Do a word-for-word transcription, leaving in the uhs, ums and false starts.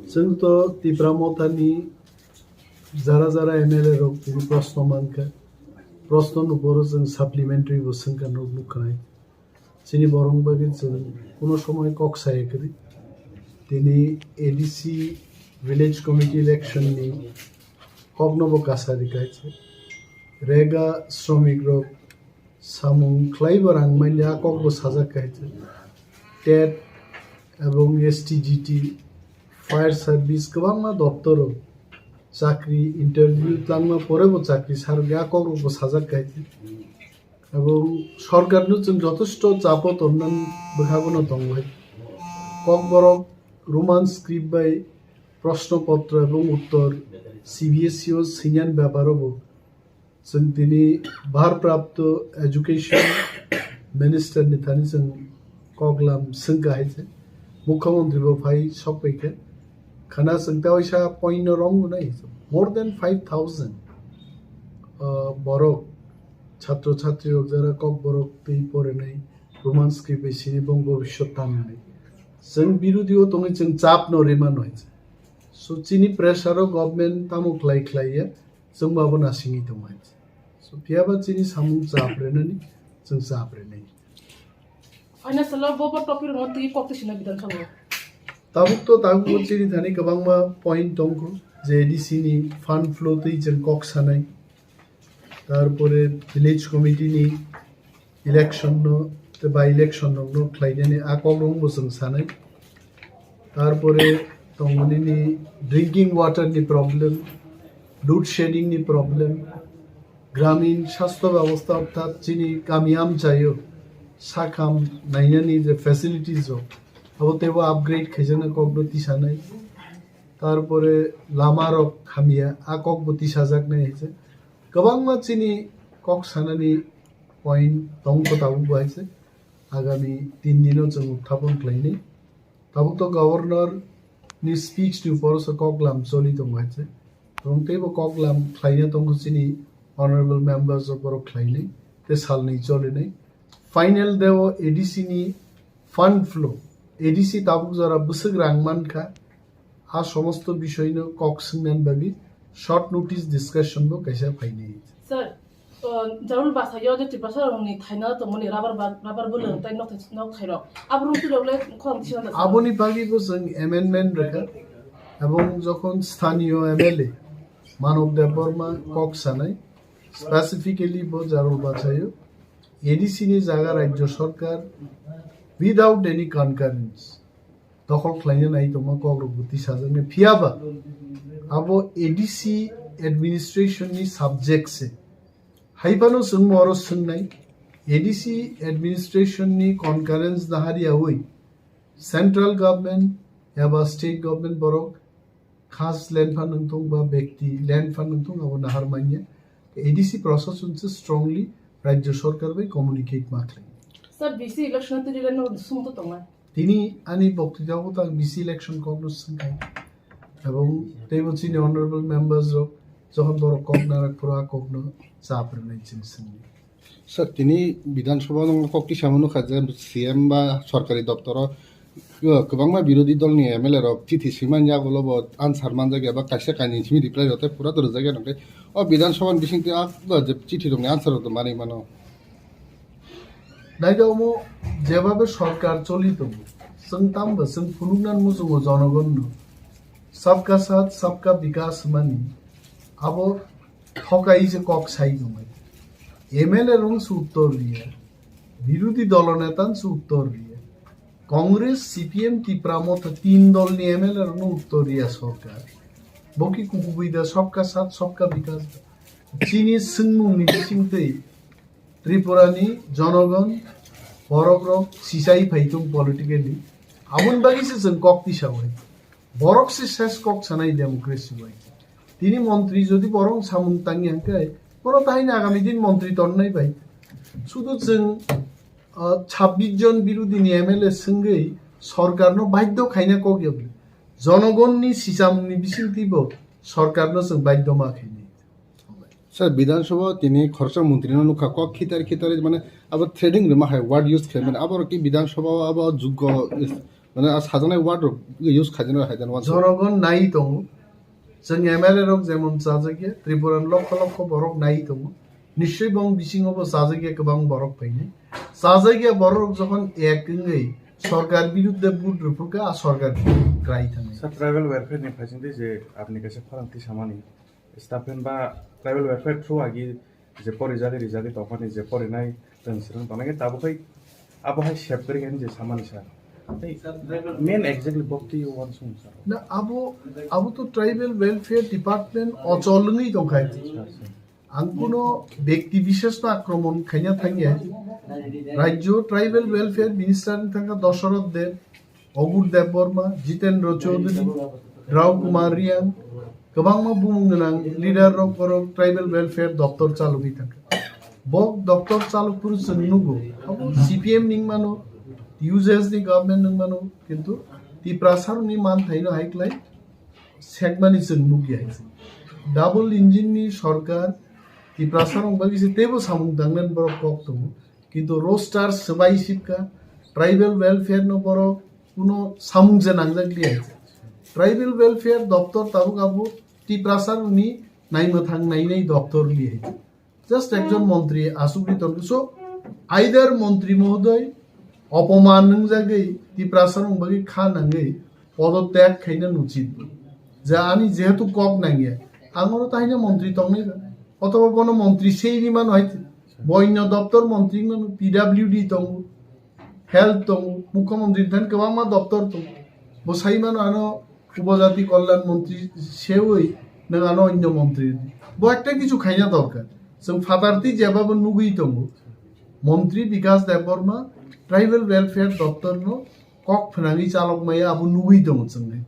Chwng to Tipra Mothani jara jara M L A rok tini proshno mankha. Proshno ni uporo chwng supplementary bo swngkha nuk nukha nai. Chini borok bagwi chwng kuno somoi kok saya kwrwi. Tini A D C village committee election ni kokno bo kasari kaisa. Rega sromik rok samung khlaibo rang manya kok bo sajak kaisa. TET ebong S T G T, fire service kwbangma doptoro chakri interview tlangma pore bo chakri sarwi a kok rok bo sajak kaisa. Ebong sorkarno chwng jotosto chapo tonnani bwkhagono tongbai. Kokborok Roman script bai proshno potro ebong uttor C B S E o swinan beparo bo chwng tini bharprapto education minister ni thani chwng koklam swngkha hai se. Mukhyamantri bo phai sokpaikha. Khana chwng ta waisa point no romgo nai more than five thousand, uh, borok chhatro chhatri rok jara kokborok twi porinai Roman script bai sini bong bobiswt tangnai. Chwng birodi o tongwi chwng chap no rima noi. So chini pressure o government tamo khlai khlai ya chwng bo abo nasingwi tongnai. So phiyaba chini samung chap renani chwng chap renai. Financial o bo bo topic rokno twi kok twi sina Bidhan Sabha o. Tabuk to tabuk chini thani kwbangma point tongkho je A D C ni fund flow twi chwng kok sanai. Tarpore village committee ni election no te by election rok no khlainani a kok rok bo chwng sanai. Tarpore tongmani ni drinking water ni problem, load shedding ni problem, gramin sastho byabostha orthat chini kami amchaio sakham nainani je facilities rok abo teibo upgrade khaijakna kokno tisanai. Tarpore lama rok hamya a kokbo tisajaknai hai se. Kwbangma chini kok sanani point tongkho tabuk bo hai se. Agami tin dino chwng uthapon khlainai. Tabuk to governor ni speech ni upor se koklam choli tongo hai se. Tong teibo koklam khlaina tongkho chini honorable members rok borok khlainai te salnwi cholinai. Final deo A D C ni fund flow, A D C tabuk jora bwswk rang mankha, a somosto bishoino kok swngnani bagwi short notice discussion bo kaisa phainai. Sir, uh, Jarul Basayo je Tiprasa rokni thaina tongmani rubber ba-, rubber bwlwng tei nok thai-, nok thairok. Abo rung twi rok le khorang tisa da sir. Aboni bagwi bo chwng amendment rwkha. Ebong jokhon sthaniyo M L A Manob Debbarma kok sanai, specifically bo Jarul Basayo A D C ni jaga Rajya Sarkar without any concurrence dokhol khlaina nai tongma kok rok bo tisajaknai. Phiyaba abo A D C administration ni subject se. Hai phano chwng oro swngnai, A D C administration ni concurrence nahar yaui central government eba state government borok khas land phan wngthung ba bekti land phan wngthung abo nahar manya. A D C proshashan se strongly Rajya Sarkar bai communicate ma khlai. Sir, B C election twi related no sum to tongnai. Tini ani boktwitabo ta B C election kokno swngkha. Ebong teibo chini honorable members rok jokhon borok kok narak phuru a kokno chap rwnai chwng swngdi. Sir, tini Bidhan Sabha no kok tisa mano kha je C M ba sorkari doptoro kwbangma birodhi dol ni M L A rok chithi swimani yagulo bo answer manjak ya ba kaisa kainwi simi reply rok tei pura to rwjak ya nokhe o Bidhan Sabha ni bisingtwi a je chithi rok ni answer rok to manwi mano. Naidi omo jebabe sorkar choli tongo, chwng tamo chwng phunuknani muchungo jonogonno. Sabka sath, sabka bikas hwnmani abo thokai se kok sai tongmani. M L A rok se uttor riya, birodhi dolo neta se uttor riya, Congress, C P M, Tipra Motha tin dolni M L A rokno uttor riya sorkar. Bo ki kubui da sabka sath, sabka bikas da. Chini swngmungni bisingtwi Tripurani jonogon, borokrok sisai phaitung politically. Aboni bagwi se chwng kok tisa bai. Borok se ses kok sanai democracy bai. Tini montri jodi borok samung tangya hwnkhe, bono tahini agami din montri tonnai bai. Sudu chwng, ah, chhabbish jon birodhini M L A swngwi sorkarno baidhyo khaina kok yokli. Jonogonni sichamungni bisingtwi bo sorkarno chwng baidhyo ma khainai. Sir, Bidhan Sabha tini khoroksa montri no nukha, kok khitar khitar mane abo threatening rwma hai word use khlaimani. Abo rok ki Bidhan Sabha o abo juggo is-, Mane a sajaknai word rok use khaijano hai jani wansuk. Jonogon nai tongo. Chwng M L A rok jemon chajakya, Tripura ni lokho lokho borok nai tongo. Nischoi bong bisingo bo chajakya kwbang borok phainai. Chajakya borok rok jokhon ek wngwi sorkar biruddhe vote rwphurkha, a sorkar krai thangwi. Sir, tribal welfare ni phaisingdi je apni kaisa khorang tisamani, staff pen ba tribal welfare through agi je pori jagwi rijagwi tongmani je porinai tong sirang tongnai khe tabuk hai abo hai sep kwrwi khe je samani sir. Tei main exactly bokti wansung sir. Na abo, abo to tribal welfare department ochol wngwi tongkha. Sir, sir. Ang kuno bekti bishesh no akromon khaina thangya. Rajyo tribal welfare minister ni thangkha Dosoroth Deb, Ogur Debbarma, Jitendra Chaudhary, Rao Kumar Riang, kwbangma bumung gwnang leader rok borok tribal welfare doptor chalogwi thangkha. Bok doptor chalok phuru chwng nugo, abo C P M ni wngmano, U J S ni government ni wngmano, kintu Tiprasa rokni manthaino hai klai sekmani chwng nukya hai se. Double engine ni sorkar Tiprasa rok bagwi se teibo samung tangnani borok kok tongo. Kintu roster swbai sipkha, tribal welfare no borok kuno samung je nangjak liya hai se. Tribal welfare doptor tabuk abo Tiprasa rokni naimwthang nainai doptor liya hai se. Just ekjon montri asugwi tongkha. So, either montri mohodoy opoman wngjagwi Tiprasa rok bagwi kha nangwi podotyag khaina nuchit. Je ani jehetu kok nangya, ang oro tahina montri tongnai ba. Othoba bono montri sei ri mano hai, bo onyo doptor montri mano, P W D tongo, health tongo, mukhyamantri thani kwbangma doptor tongo. Bo sai mano ano Upajati Kalyan Montri sewi nwng ano onyo montri. Bo ekta kichu khaina dorkar. Chwng phatarti jeba bo nugwi tongo. Montri Bikas Debbarma tribal welfare doptor no kok phnangwi chalok maya abo nugwi tongo chwng hai.